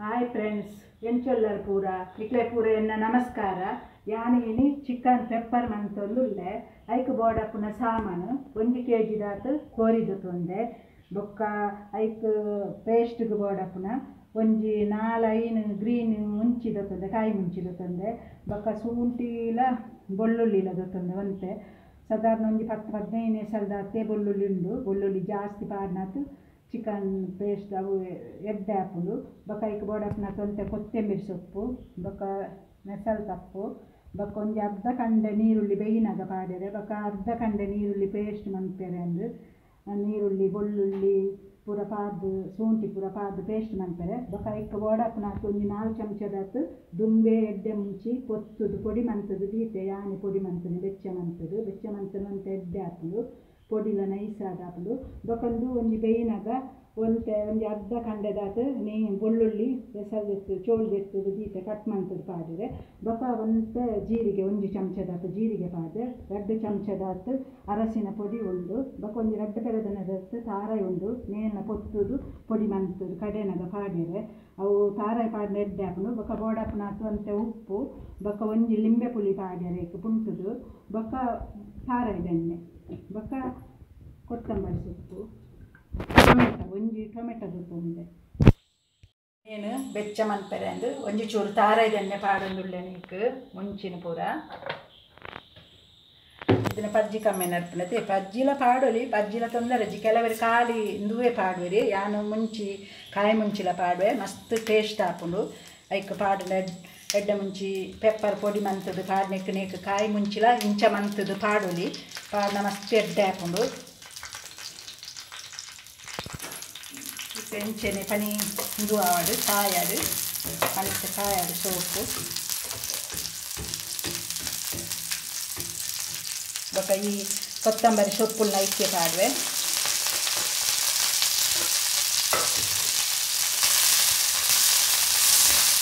Hi friends, ಎಂಚೊಲ್ಲರ್ ಪೂರ ಇಕ್ಲೆ ಪೂರ ಎನ್ನ ನಮಸ್ಕಾರ. ಯಾನಿನಿ ಚಿಕನ್ ಪೆಪ್ಪರ್ ಮಂತೊಂದುಲ್ಲೆ. ಐಕ್ ಬೋಡಪ್ಪುನ ಸಾಮಾನು 1 ಕೆಜಿ ದಾತ್ ಕೋರಿದ ತೊಂದೆ, ಬೊಕ್ಕ ಐಕ್ ಪೇಸ್ಟ್ಗೆ ಬೋಡಪ್ಪುನ ಒಂಜಿ 4-5 ಗ್ರೀನ್ ಮುಂಚಿದ ತೊಂದೆ, ಕಾಯಿ ಮುಂಚಿದ ತೊಂದೆ, ಬೊಕ್ಕ ಶುಂಠಿಲ ಬೆಳ್ಳುಳ್ಳಿಲ ತೊಂದೆ ಒಂತೆ ಸಾಧಾರಣ ಒಂಜಿ 10-15 ಎಸಲ್ದಾತೆ ಬೆಳ್ಳುಳ್ಳಿ ಉಂಡು. ಬೆಳ್ಳುಳ್ಳಿ ಜಾಸ್ತಿ ಪಾಡ್ನಾತ್ ಚಿಕನ್ ಪೇಸ್ಟ್ ಅವು ಎಡ್ಡೆ ಆಪುಂಡು. ಬೊಕ್ಕ ಐಕ್ ಬೋಡಪ್ಪುನ ತೊಂತೆ ಕೊತ್ತಂಬರಿ ಸೊಪ್ಪು, ಬೊಕ್ಕ ಮೆಸಲ್ ತಪ್ಪು, ಬೊಕ್ಕ ಒಂಜಿ ಅರ್ಧ ಕಂಡೆ ನೀರುಳ್ಳಿ ಬೇಯಿನಾಗ ಪಾಡೆರೆ, ಬೊಕ್ಕ ಅರ್ಧ ಕಂಡೆ ನೀರುಳ್ಳಿ ಪೇಸ್ಟ್ ಮನ್ಪೆರೆ ಅಂದು ನೀರುಳ್ಳಿ ಬೆಳ್ಳುಳ್ಳಿ ಪೂರ ಪಾಡ್ದು ಶುಂಠಿ ಪೂರ ಪಾಡ್ದು ಪೇಸ್ಟ್ ಮನ್ಪೆರೆ. ಬೊಕ್ಕ ಐಕ್ ಬೋಡಪ್ಪುನಾತ್ ಒಂಜಿ 4 ಚಮಚದಾತ್ ದುಂಬೆ ಎಡ್ಡೆ ಮುಂಚಿ ಪೊತ್ತುದು ಪೊಡಿ ಮಂತುದು ದೀತೆ. ಯಾನೆ ಪೊಡಿ ಮಂತುನು ಬೆಚ್ಚ ಮಂತುದು ಬೆಚ್ಚ ಮಂತುನು ಒಂತೆ ಎಡ್ಡೆ ಆಪುಂಡು, ಪೊಡಿಲ ನೈಸ್ ಆದಾಪುಂಡು. ಬೊಕ್ಕ ಒಂಜಿ ಬೇಯಿನಾಗ ಒಂತೆ ಒಂಜಿ ಅರ್ಧ ಕಂಡೆದಾತ್ ನೀ ಬೆಳ್ಳುಳ್ಳಿ ಎಸಲ್ ದೆತ್ತು ಚೋಳು ದೆತ್ತುದು ದೀತೆ ಕಟ್ ಮಂತುದು ಪಾಡಿರೆ. ಬೊಕ್ಕ ಒಂತೆ ಜೀರಿಗೆ 1 ಚಮಚದಾತ್ ಜೀರಿಗೆ ಪಾಡ್ದೆ, 2 ಚಮಚದಾತ್ ಅರಸಿನ ಪೊಡಿ ಉಂಡು, ಬೊಕ್ಕ ಒಂಜಿ 2 ಪೆರದನದಾತ್ ತಾರಾಯಿ ಉಂಡು ನೇನ ಪೊತ್ತುದು ಪೊಡಿ ಮಂತುದು ಕಡೆನಾಗ ಪಾಡಿರೆ. ಅವು ತಾರಾಯಿ ಪಾಡ್ನ ಎಡ್ಡೆ ಆಪುಂಡು. ಬೊಕ್ಕ ಬೋಡಪ್ಪುನಾತ್ ಒಂತೆ ಉಪ್ಪು, ಬೊಕ್ಕ ಒಂಜಿ ಲಿಂಬೆ ಪುಳಿ ಪಾಡ್ಯರೆ ಐಕ್ ಪುಂಟುದು, ಬೊಕ್ಕ ತಾರಾಯಿ ಬೆಣ್ಣೆ, ಬೊಕ್ಕ ಕೊತ್ತಂಬರಿ ಸೊಪ್ಪು, ಟೊಮೆಟೊ ಒಂಜಿ ಟೊಮೆಟೊ ತೊಂದೆ. ಏನು ಬೆಚ್ಚ ಮನ್ಪೆರೆ ಅಂದು ಒಂಜಿ ಚೂರು ತಾರಾಯಿ ಎಣ್ಣೆ ಪಾಡೊಂದುಲ್ಲೆ ನೀಕ್ ಮುಂಚಿನ ಪೂರ. ಇದನ್ನ ಪಜ್ಜಿ ಕಮ್ಮಿ ನರ್ಪುನತೆ ಪಜ್ಜಿಲ ಪಾಡೊಲಿ, ಪಜ್ಜಿಲ ತೊಂದರೆ ಕೆಲವರು ಖಾಲಿ ಇಂದುವೇ ಪಾಡುವೆರಿ. ಯಾನು ಮುಂಚಿ ಕಾಯಿ ಮುಂಚಿಲ ಪಾಡುವೆ, ಮಸ್ತ್ ಟೇಸ್ಟ್ ಆಪುಂಡು. ಐಕ್ ಪಾಡುನ ಎಡ್ಡೆ ಮುಂಚಿ ಪೆಪ್ಪರ್ ಪೊಡಿ ಮಂತುದು ಪಾಡ್ನೆಕ್ ನೇಕ್ ಕಾಯಿ ಮುಂಚಿಲ ಇಂಚ ಮಂತುದು ಪಾಡೊಲಿ, ಪಾಡ್ನ ಮಸ್ತ್ ಎಡ್ಡೆ ಆಪುಂಡು. ಎಂಚೆನೆ ಪನಿ ಇಂದು ಆವಡು ಕಾಯಾಡು ಪನಿತ ಕಾಯಾಡು ಸೋಪು. ಬೊಕ್ಕ ಈ ಕೊತ್ತಂಬರಿ ಸೊಪ್ಪುಲ್ನ ಐಕ್ಕೆ ಪಾಡುವೆ.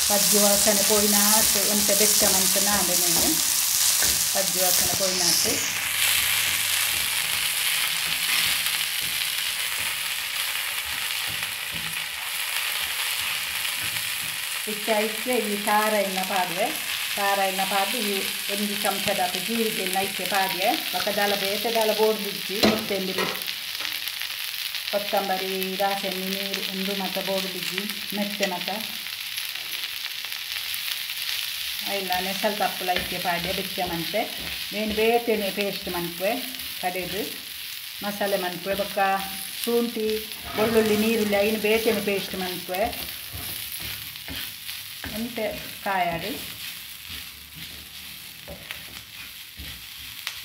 ಪಜ್ಜಿ ವಾಸನೆ ಪೋಯಿನಾತ್ ಒಂತೆ ಬೆಚ್ಚ ಮಂತ ನಾಂಡೆ ನೀನು ಪಜ್ಜಿ ವಾಸನೆ ಪೋಯಿನಾತ್. ಇತ್ತೆ ಐಕ್ಕೆ ಈ ತಾರಾಯಿನ ಪಾಡುವೆ. ತಾರಾಯಿನ ಪಾಡ್ದು ಈ 1 ಚಮಚದಾತ್ ಜೀರಿಗೆನ ಐಕ್ಕೆ ಪಾಡ್ಯೆ. ಬೊಕ್ಕ ದಾಲ ಬೇತೆ ದಾಲ ಬೋಡ್ದಿಜ್ಜಿ, ಕೊತ್ತಂಬರಿ ಕೊತ್ತಂಬರಿ ದಾಸೆಣ್ಣೆ ನೀರು ಉಂದು ಮತ ಬೋಡ್ದಿಜ್ಜಿ ಮೆತ್ತೆ ಮತ ಇಲ್ಲ ನೆಸಲ್ ತಪ್ಪುಲ ಐಕ್ಕೆ ಪಾಡ್ಯ ಬೆಚ್ಚ ಮಂತೆ. నేను ಬೇತೆನೆ ಪೇಸ್ಟ್ ಮನ್ಪುವೆ ಕಡೆದು ಮಸಾಲೆ ಮನ್ಪುವೆ. ಬೊಕ್ಕ ಶುಂಠಿ ಬೆಳ್ಳುಳ್ಳಿ ನೀರುಳ್ಳಿ ಐನು ಬೇತೆನೆ ಪೇಸ್ಟ್ ಮನ್ಪುವೆ ಒಂತೆ ಕಾಯಾಡು.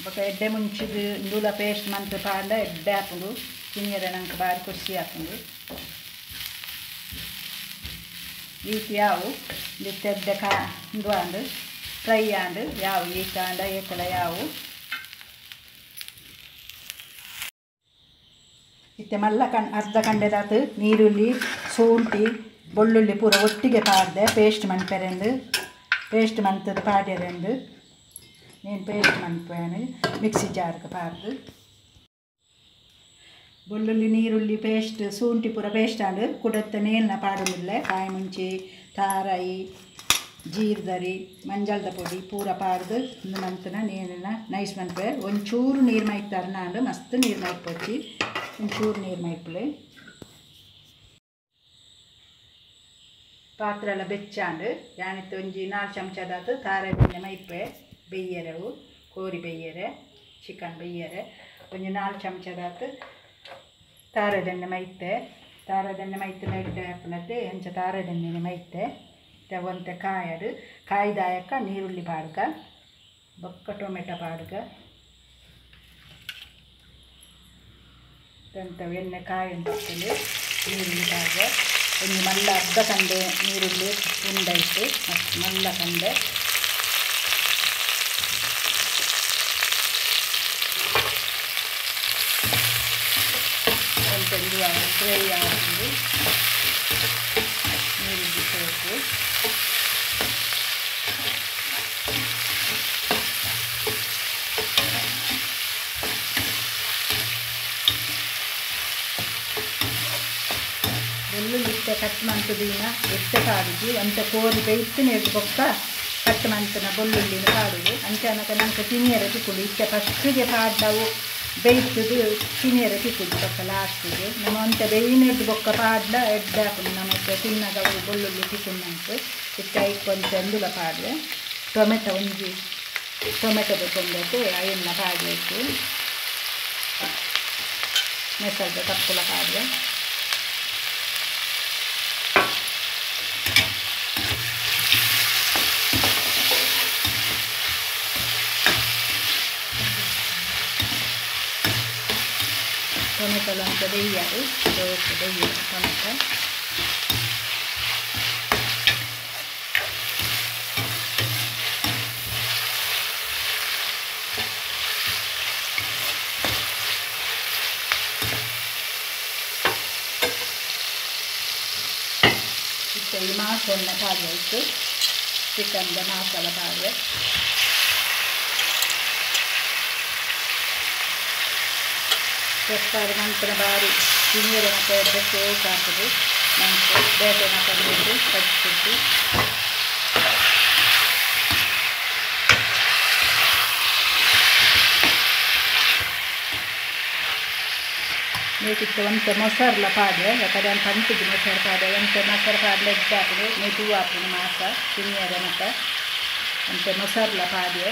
ಬೊಕ್ಕ ಎಡ್ಡೆ ಮುಂಚಿದು ಇಂದುಲ ಪೇಸ್ಟ್ ಮಂತ್ ಪಾಂಡ ಎಡ್ಡೆ ಆಪುಂಡು, ತಿನಿಯರೆ ನಂಗೆ ಬಾರಿ ಖುಷಿ ಆಪುಂಡು. ಈತ್ ಯಾವು ಇತ್ತೆ ಎಡ್ಡೆ ಕಾ ಇಂದು ಆಂಡ್ ಫ್ರೈ ಆಂಡ್ ಯಾವು ಈತಾಂಡ ಏತಲ ಯಾವು. ಇತ್ತೆ ಮಲ್ಲ ಕಣ್ ಅರ್ಧ ಕಂಡೆದಾತ್ ನೀರುಳ್ಳಿ ಶುಂಠಿ ಬೆಳ್ಳುಳ್ಳಿ ಪೂರ ಒಟ್ಟಿಗೆ ಪಾಡ್ದೆ ಪೇಸ್ಟ್ ಮನ್ಪೆರೆಂದು ಪೇಸ್ಟ್ ಮಂತುದು ಪಾಡ್ಯರೆಂದು నేను ಪೇಸ್ಟ್ ಮನ್ಪೇನು ಮಿಕ್ಸಿ ಜಾರ್ಗೆ ಪಾಡ್ದು. ಬೆಳ್ಳುಳ್ಳಿ ನೀರುಳ್ಳಿ ಪೇಸ್ಟ್ ಶುಂಠಿ ಪೂರ ಪೇಸ್ಟ್ ಆಂಡ್ ಕುಡತ್ತ ನೇಲ್ನ ಪಾಡೊಂದುಲ್ಲೆ. ಕಾಯಿ ಮುಂಚಿ ತಾರಾಯಿ ಜೀರ್ದರಿ ಮಂಜಲ್ದ ಪೊಡಿ ಪೂರ ಪಾಡ್ದು ಇಂದು ಮಂತುನ ನೇಲ್ನ ನೈಸ್ ಮನ್ಪೆ. ಒಂಚೂರು ನೀರು ಮೈತಾರ ನಾಂಡು ಮಸ್ತ್ ನೀರು ಮೈಪೊಚ್ಚಿ ಒಂಚೂರು ನೀರು ಮೈಪುಲೆ. ಪಾತ್ರೆ ಎಲ್ಲ ಬೆಚ್ಚಾಂಡು ಯಾನಿತ್ತು ಒಂಜಿ 4 ಚಮಚದಾತು ತಾರಾಯಿ ಬೆಣ್ಣೆ ಮೈಪೆ ಬೇಯರೆವು ಕೋರಿ ಬೇಯರೆ ಚಿಕನ್ ಬೇಯರೆ ಒಂಜಿ 4 ಚಮಚದಾತು ತಾರಾಯಿ ಬೆಣ್ಣೆ ಮೈತೆ. ತಾರಾಯಿ ಬೆಣ್ಣೆ ಮೈತಿನ ಎಡ್ಡೆ ಆಪುನತೆ ಅಂಚ ತಾರಾಯಿ ಬೆಣ್ಣೆನೆ ಮೈತೆ. ಒಂತೆ ಕಾಯಡು ಕಾಯ್ದಾಯಕ ನೀರುಳ್ಳಿ ಪಾಡ್ಗ, ಬೊಕ್ಕ ಟೊಮೆಟೊ ಪಾಡ್ಗ, ಎಂತ ಎಣ್ಣೆ ಕಾಯಿ ಉಂಟು ನೀರುಳ್ಳಿ ಪಾಡ್ಗ. ಒಂಜಿ ಮಲ್ಲ ಅರ್ಧ ಕಂಡೆ ನೀರುಳ್ಳಿ ಉಂಡಾಯ್ತು ಮಲ್ಲ ಕಂಡೆ. ಒಂತೆ ಇದು ಫ್ರೈ ಆಗುಂಡು ನೀರುಳ್ಳಿ ಸೋಪು. ಬೆಳ್ಳುಳ್ಳಿ ಇತ್ತೆ ಕಟ್ ಮಂತುದೀನ ಎತ್ತೆ ಪಾಡುಜಿ ಒಂತೆ ಕೋರಿ ಬೇಯ್ತಿನ ಬೊಕ್ಕ ಕಟ್ ಮಂತನ ಬೆಳ್ಳುಳ್ಳಿನ ಪಾಡುದು ಅಂಚಾನಕ ನಂಗೆ ತಿನಿಯರ ತಿಕ್ಕುಂಡು ಇತ್ತೆ ಫಸ್ಟಿಗೆ ಪಾಡ್ದವು ಬೇಯ್ತದು ತಿನಿಯರ ತಿಕ್ಕುದು ಬೊಕ್ಕ ಲಾಸ್ಟಿಗೆ ನಮ್ಮ ಒಂತೆ ಬೇಯಿನದ್ದು ಬೊಕ್ಕ ಪಾಡ್ದ ಎಡ್ಡೆ ಹಾಕುಂಡು ನಮ್ಮ ತಿನ್ನಗ ಅವು ಬೆಳ್ಳುಳ್ಳಿ ತಿಕ್ಕುಂಡು ಇತ್ತೆ ಐಕ್ ಒಂತೆ ಅಂದುಲ ಪಾಡುವೆ ಟೊಮೆಟೊ ಒಂಜಿ ಟೊಮೆಟೊ ಕೊಂಡೈತೆ ಅಯ್ಯನ್ನ ಪಾಡಬೇಕು ಮೆಸಲ್ದ ತಪ್ಪುಲ ಪಾಡುವೆ ಟೊಮೆಟೊ ಅಂತ ಬೇಯ್ಯಾರು ಬೇಯ್ಯಾರು ಟೊಮೆಟೊ ಇತ್ತೆ ಈ ಮಾಸವನ್ನು ಪಾಡಬೇಕು ಚಿಕನ್ದ ಮಾಸಲ ಪಾಡುವೆ ಪೆಪ್ಪರ್ ಮಂತನ ಬಾರಿ ತಿನಿಯರ ಮತ್ತೆ ಎಡ್ಡೆ ಸೋಕ್ ಹಾಕುದು ನಂಗೆ ಬೇಟೆ ಮಕ್ಕಳು ಕಚ್ಚಿಟ್ಟು ಮೇಕಿತ್ತು ಒಂತೆ ಮೊಸರ್ಲ ಪಾಡೆ ಯಾಕಂದ್ರೆ ಒಂದು ಪಂಟಿಗೆ ಮೊಸರು ಪಾಡೆ ಒಂತೆ ಮೊಸರು ಪಾಡ್ಲೆ ಎಡ್ಡೆ ಹಾಕುದು ಮೆದು ಹಾಕುದು ಮಾಸ ತಿನಿಯರ ಮತ್ತೆ ಒಂತೆ ಮೊಸರ್ಲ ಪಾಡೆ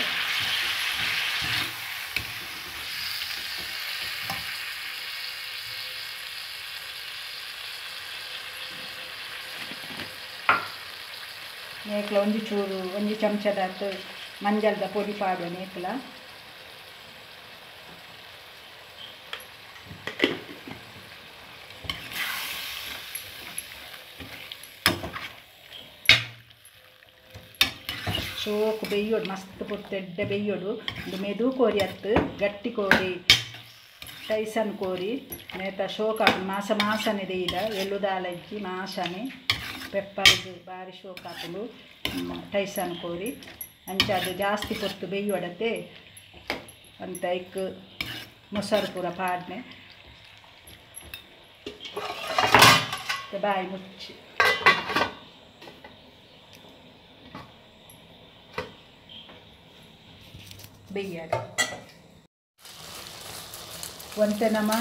ನೇಕ್ಲ ಒಂಜಿ ಚೂರು ಒಂಜಿ ಚಮಚದಾತು ಮಂಜಲ್ದ ಪೊಡಿ ಪಾಡುವ ನೇಕ್ಲ ಸೋಕು ಬೇಯೋಡು ಮಸ್ತ್ ಪೊತ್ತೆಡ್ಡೆ ಬೇಯೋಡು ಒಂದು ಮೆದು ಕೋರಿ ಅತ್ತು ಗಟ್ಟಿ ಕೋರಿ ಟೈಸನ್ ಕೋರಿ ನೇತ ಶೋಕ ಮಾಸ ಮಾಸನೆ ದೇಯಿದ ಎಳ್ಳುದಾಲಜ್ಜಿ ಮಾಸನೆ ಪೆಪ್ಪರ್ಗೆ ಬಾರಿ ಶೋಕ ಹಾಕುಂಡು ಟೈಸನ್ ಕೋರಿ ಅಂಚ ಅದು ಜಾಸ್ತಿ ಪೊತ್ತು ಬೇಯೋಡತ್ತೆ ಅಂತ ಐಕ್ ಮೊಸರು ಪೂರ ಪಾಡ್ನೆ ಬಾಯಿ ಮುಚ್ಚಿ ಬೇಯಾಡು ಒಂತೆ ನಮ್ಮ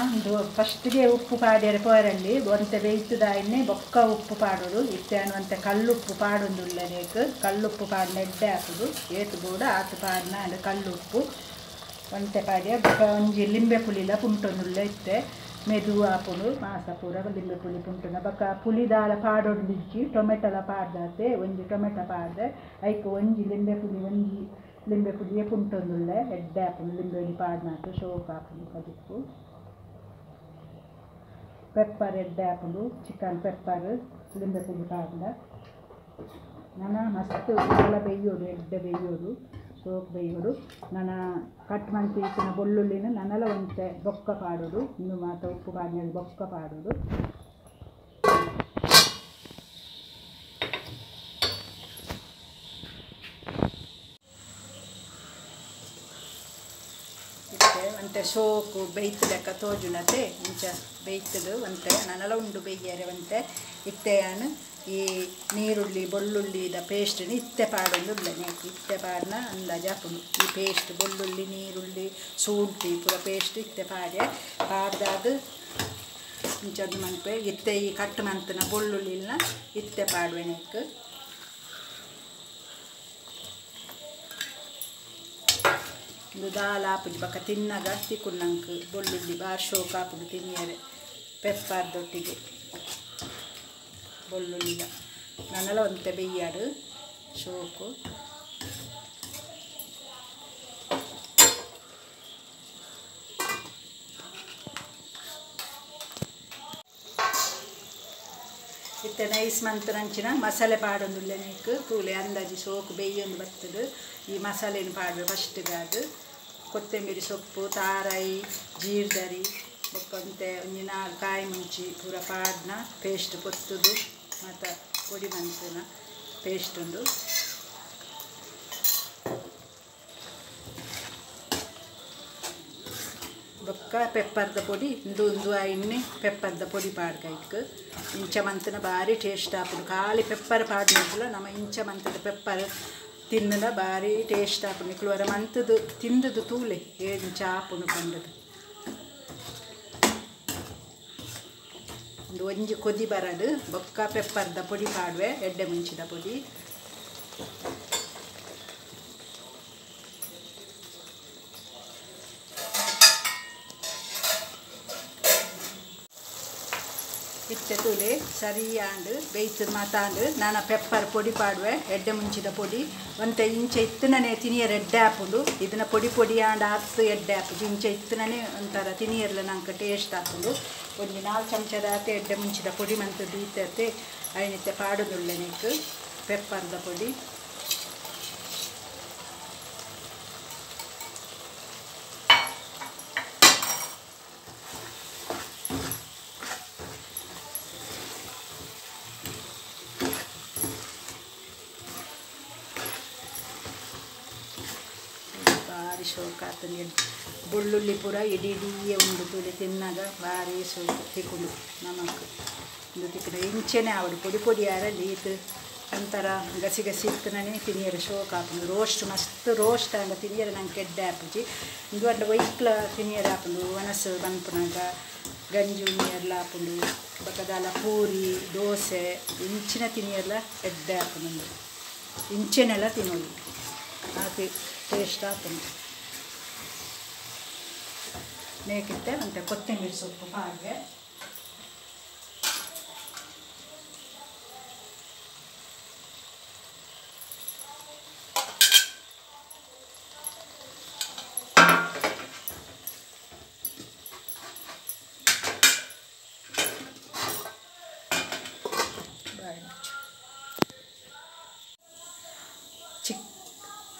ಫಸ್ಟ್ಗೆ ಉಪ್ಪು ಪಾಡ್ಯರೆ ಪೋರಲ್ಲಿ ಒಂತೆ ಬೇಯ್ತದಾಯಿನ್ನೆ ಬೊಕ್ಕ ಉಪ್ಪು ಪಾಡೋಡು ಇತ್ತೆ ಒಂತೆ ಕಲ್ಲುಪ್ಪು ಪಾಡೊಂದುಲ್ಲನೇಕ್ ಕಲ್ಲುಪ್ಪು ಪಾಡ್ನ ಎಡ್ಡೆ ಹಾಕುದು ಏತು ಬೋಡ ಆತು ಪಾಡ್ನ ಅಂಡ್ ಕಲ್ಲುಪ್ಪು ಒಂತೆ ಪಾಡ್ಯ ಬೊಕ್ಕ ಒಂಜಿ ಲಿಂಬೆ ಪುಳಿಲ ಪುಂಟೊಂದುಲ್ಲ ಇತ್ತೆ ಮೆದು ಆಪುಂಡು ಮಾಸ ಪೂರ ಲಿಂಬೆ ಪುಳಿ ಪುಂಟುನ ಬೊಕ್ಕ ಪುಳಿದಾಲ ಪಾಡೊಂದಿಜ್ಜಿ ಟೊಮೆಟೊಲ ಪಾಡ್ದಾತೆ ಒಂಜಿ ಟೊಮೆಟೊ ಪಾಡ್ದೆ ಐಕ್ ಒಂಜಿ ಲಿಂಬೆ ಪುಳಿ ಒಂಜಿ ಲಿಂಬೆ ಪುಳಿಯೇ ಪುಂಟೊಂದುಳ್ಳೆ ಎಡ್ಡೆ ಹಾಪುಂಡು ಲಿಂಬೆ ಹುಳಿ ಪಾಡ್ನಾತು ಶೋಕ್ ಹಾಪುಂಡು ಕದಿಪ್ಪು ಪೆಪ್ಪರ್ ಎಡ್ಡೆ ಹಾಪುಂಡು ಚಿಕನ್ ಪೆಪ್ಪರ್ ಲಿಂಬೆ ಪುಳಿ ಪಾಡ್ದ ನನ ಮಸ್ತ್ ಎಲ್ಲ ಬೇಯೋಡು ಎಡ್ಡೆ ಬೇಯೋಡು ಸೋಕ್ ಬೇಯೋಡು ನನ್ನ ಕಟ್ ಮಂತಿ ಇತ್ತಿನ ಬೆಳ್ಳುಳ್ಳಿನ ನನಲ ಒಂತೆ ಬೊಕ್ಕ ಪಾಡೋಡು ಇನ್ನು ಮಾತ ಉಪ್ಪು ಪಾಡಿನ ಬೊಕ್ಕ ಪಾಡೋಡು ಒಂತೆ ಸೋಕು ಬೇಯ್ತು ಲೆಕ್ಕ ತೋಜುನತೆ ಇಂಚ ಬೇಯ್ತದು ಒಂತೆ ನನಲ ಉಂಡು ಬೇಯ್ಯಾರೆ ಒಂತೆ ಇತ್ತೆಯಾನು ಈ ನೀರುಳ್ಳಿ ಬೆಳ್ಳುಳ್ಳಿದ ಪೇಸ್ಟ್ನ ಇತ್ತೆ ಪಾಡೊಂದು ಉಳ್ಳನೆ ಇತ್ತೆ ಪಾಡ್ನ ಅಂದಾಜು ಹಾಕುಂಡು ಈ ಪೇಸ್ಟ್ ಬೆಳ್ಳುಳ್ಳಿ ನೀರುಳ್ಳಿ ಶುಂಠಿ ಪೂರ ಪೇಸ್ಟ್ ಇತ್ತೆ ಪಾಡ್ಯ ಪಾಡ್ದಾದ ಇಂಚದ್ದು ಮನ್ಪೆ ಇತ್ತೆ ಈ ಕಟ್ಟು ಮಂತನ ಬೆಳ್ಳುಳ್ಳಿನ ಇತ್ತೆ ಪಾಡುವೆನಕ್ಕೆ ಒಂದು ದಾಲ್ ಆಪುಜಿ ಬೊಕ್ಕ ತಿನ್ನಗ ತಿಕ್ಕುಂಡು ನಂಗೆ ಬೆಳ್ಳುಳ್ಳಿ ಬಾರಿ ಶೋಕ್ ಆಪುಂಡು ತಿನ್ನಿಯರೆ ಪೆಪ್ಪರ್ದೊಟ್ಟಿಗೆ ಬೆಳ್ಳುಳ್ಳಿದ ನನಲ ಒಂತೆ ಬೇಯ್ಯಾಡು ಶೋಕು ಇತ್ತೆ ನೈಸ್ ಮಂತನಂಚಿನ ಮಸಾಲೆ ಪಾಡೊಂದುಲ್ಲೆನೇಕ್ ತೂಲೆ ಅಂದಾಜಿ ಸೋಕು ಬೇಯ್ಯೊಂದು ಬರ್ತದೆ ಈ ಮಸಾಲೆನ ಪಾಡುವೆ ಫಸ್ಟ್ಗಾದು ಕೊತ್ತಂಬರಿ ಸೊಪ್ಪು ತಾರಾಯಿ ಜೀರ್ದರಿ ಬೊಕ್ಕ ಒಂತೆ ಒಂಜಿ ನಾಲ್ ಕಾಯಿ ಮುಂಚಿ ಪೂರ ಪಾಡ್ನ ಪೇಸ್ಟ್ ಪೊತ್ತುದು ಮತ್ತು ಪೊಡಿ ಮಂತನ ಪೇಸ್ಟ್ ಉಂಡು ಬೊಕ್ಕ ಬೊಕ್ಕ ಪೆಪ್ಪರ್ದ ಪೊಡಿ ಇಂದು ಉಂದು ಆಯಿನ್ನೆ ಪೆಪ್ಪರ್ದ ಪೊಡಿ ಪಾಡ್ಗೈಕ್ ಇಂಚ ಮಂತನ ಭಾರಿ ಟೇಸ್ಟ್ ಆಪುಂಡು ಖಾಲಿ ಪೆಪ್ಪರ್ ಪಾಡ್ನಂತಲ ನಮ್ಮ ಇಂಚ ಮಂತದ ಪೆಪ್ಪರ್ ತಿನ್ನಲ ಭಾರಿ ಟೇಸ್ಟ್ ಆಪುಂಡು ನಿಕ್ಲು ವರ ಮಂತದು ತಿಂದದು ತೂಲೆ ಇಂಚ ಆಪುಂಡು ಪಂಡದು ಒಂದು ಒಂಜಿ ಕೊದಿ ಬರಡು ಬೊಕ್ಕ ಪೆಪ್ಪರ್ದ ಪೊಡಿ ಪಾಡುವೆ ಎಡ್ಡೆ ಮುಂಚಿದ ಪೊಡಿ ಇತ್ತೆ ತೂಲೆ ಸರಿಯಾಂಡು ಬೇಯ್ತು ಮಾತಾಂಡು ನಾನು ಪೆಪ್ಪರ್ ಪೊಡಿ ಪಾಡುವೆ ಎಡ್ಡೆ ಮುಂಚಿದ ಪೊಡಿ ಒಂತೆ ಇಂಚೆ ಇತ್ತನೇ ತಿನಿಯರ್ ಎಡ್ಡೆ ಆಪುಂಡು ಇದನ್ನ ಪೊಡಿ ಪೊಡಿ ಆಂಡ್ ಆತು ಎಡ್ಡೆ ಆಪುಂಡು ಇಂಚೆ ಇತ್ತನೇ ಒಂಥರ ತಿನಿಯರ್ಲ ನಂಗೆ ಟೇಸ್ಟ್ ಆಪುಂಡು ಒಂದು 4 ಚಮಚದ ಆತೆ ಎಡ್ಡೆ ಮುಂಚಿದ ಪೊಡಿ ಮಂತು ದೀತತೆ ಐನಿತ್ತೆ ಪಾಡುದುಳ್ಳೆನೆಕ್ ಪೆಪ್ಪರ್ದ ಪೊಡಿ ಭಾರಿ ಶೋಕ ಆತಂಗೆ ಬೆಳ್ಳುಳ್ಳಿ ಪೂರ ಇಡೀ ಇಡೀ ಉಂಡು ತೂಲೆ ತಿನ್ನಾಗ ಭಾರಿ ಶೋಕ ತಿಕ್ಕುಂಡು ನಮಕ್ ಇಂದು ತಿಕ್ಕುಂಡು ಇಂಚೆನೆ ಆವಡು ಪೊಡಿ ಪೊಡಿ ಆರಲ್ಲಿ ಈತ್ ಒಂಥರ ಗಸಿ ಗಸಿ ಇತ್ತನೇ ತಿನಿಯರ ಶೋಕ ಆಪುಂಡು ರೋಸ್ಟ್ ಮಸ್ತ್ ರೋಸ್ಟ್ ಆಂಡ ತಿನಿಯರ ನಂಗೆ ಕೆಡ್ಡೆ ಆಪುಜಿ ಇಂದು ಅಂಡ ಒಯ್ಕ್ಲ ತಿನಿಯರ ಆಪುಂಡು ಒಣಸು ಮನ್ಪುನಾಗ ಗಂಜಿ ಉಣ್ಣಿಯರ್ಲ ಆಪುಂಡು ಬೊಕ್ಕದಾಲ ಪೂರಿ ದೋಸೆ ಇಂಚಿನ ತಿನಿಯರ್ಲ ಎಡ್ಡೆ ಆಪುಂಡು ಇಂಚೆನೆಲ್ಲ ತಿನ್ನೋದು ಆತಿ ಟೇಸ್ಟ್ ಆಪುಂಡು ಮೇಕಿತ್ತೆ ಮತ್ತು ಕೊತ್ತಂಬರಿ ಸೊಪ್ಪು ಹಾಗೆ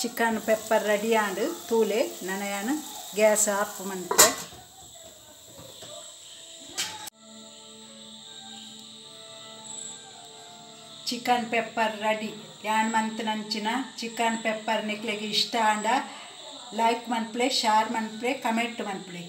ಚಿಕನ್ ಪೆಪ್ಪರ್ ರೆಡಿ ಆಂಡು ತೂಲೆ ನನಯಾನು ಗ್ಯಾಸ್ ಆಫ್ ಮಂತೆ ಚಿಕನ್ ಪೆಪ್ಪರ್ ರೆಡಿ ಯಾನ್ ಮಂತ್ ನಂಚಿನ ಚಿಕನ್ ಪೆಪ್ಪರ್ ನಿಕ್ಲೆಗೆ ಇಷ್ಟ ಆಂಡ ಲೈಕ್ ಮನ್ಪ್ಲೆ ಶೇರ್ ಮನ್ಪ್ಲೆ ಕಮೆಂಟ್ ಮನ್ಪ್ಲೆ.